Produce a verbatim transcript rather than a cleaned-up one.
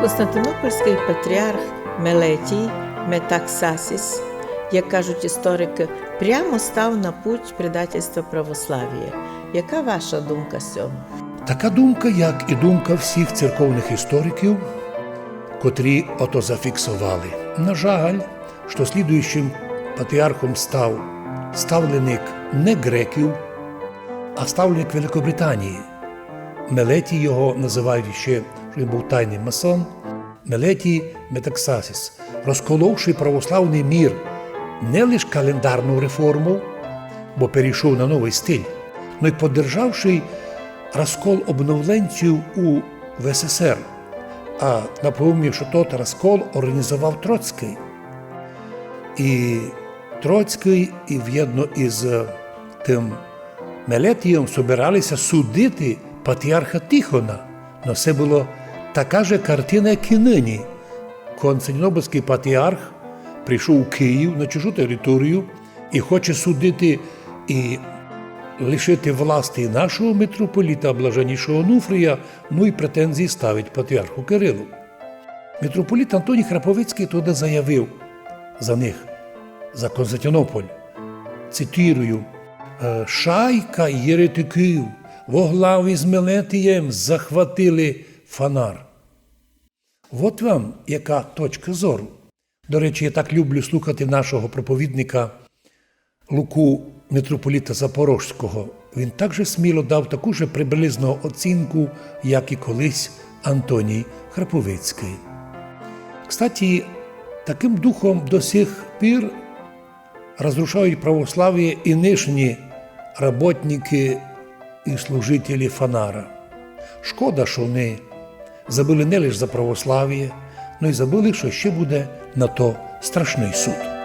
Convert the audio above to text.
Константинопольськый патріарх Мелетій Метаксасіс, як кажуть історикы, прямо став на путь предательства православія. Яка ваша думка з сього? Така думка, як і думка всіх церковных істориків, котрі ото зафіксовали. На жаль, што слідуючым патріархом став ставленик не греків, а ставленик Великобританії. Мелетій його называють іщи, што він быв тайный масон. Мелетій Метаксасіс, розколовши православный мір не лиш календарну реформу, бо перейшов на новый стиль, но й поддержавши розкол обновленців у В С С Р. А напомню, што тот розкол орґанізовав Троцькый. І Троцькый, і вєдно із, е, тым Мелетієм собирали ся судити патріарха Тихона. Но се была така же картина, як і нині. Константинопольськый патріарх прийшов у Київ на чужу територію і хоче судити і лишити власти нашого митрополита, блаженнішого Онуфрія, ну і претензії ставить патріарху Кирилу. Митрополит Антоній Храповицькый тогды заявив за них, за Константинополь, цитирую: «Е, шайка єретиків во главі з Мелетієм захватили Фанар». Вот вам яка точка зору. До речі, я так люблю слухати нашого проповідника Луку, митрополита Запорожського. Він так же сміло дав таку же приблизну оцінку, як і колись Антоній Храповицькый. Кстати, такым духом до сих пір розрушають православіє і нынішні работникы і служителі Фанара. Шкода, што они забыли не лиш за православіє, но й забыли, што іщи буде на то страшный суд.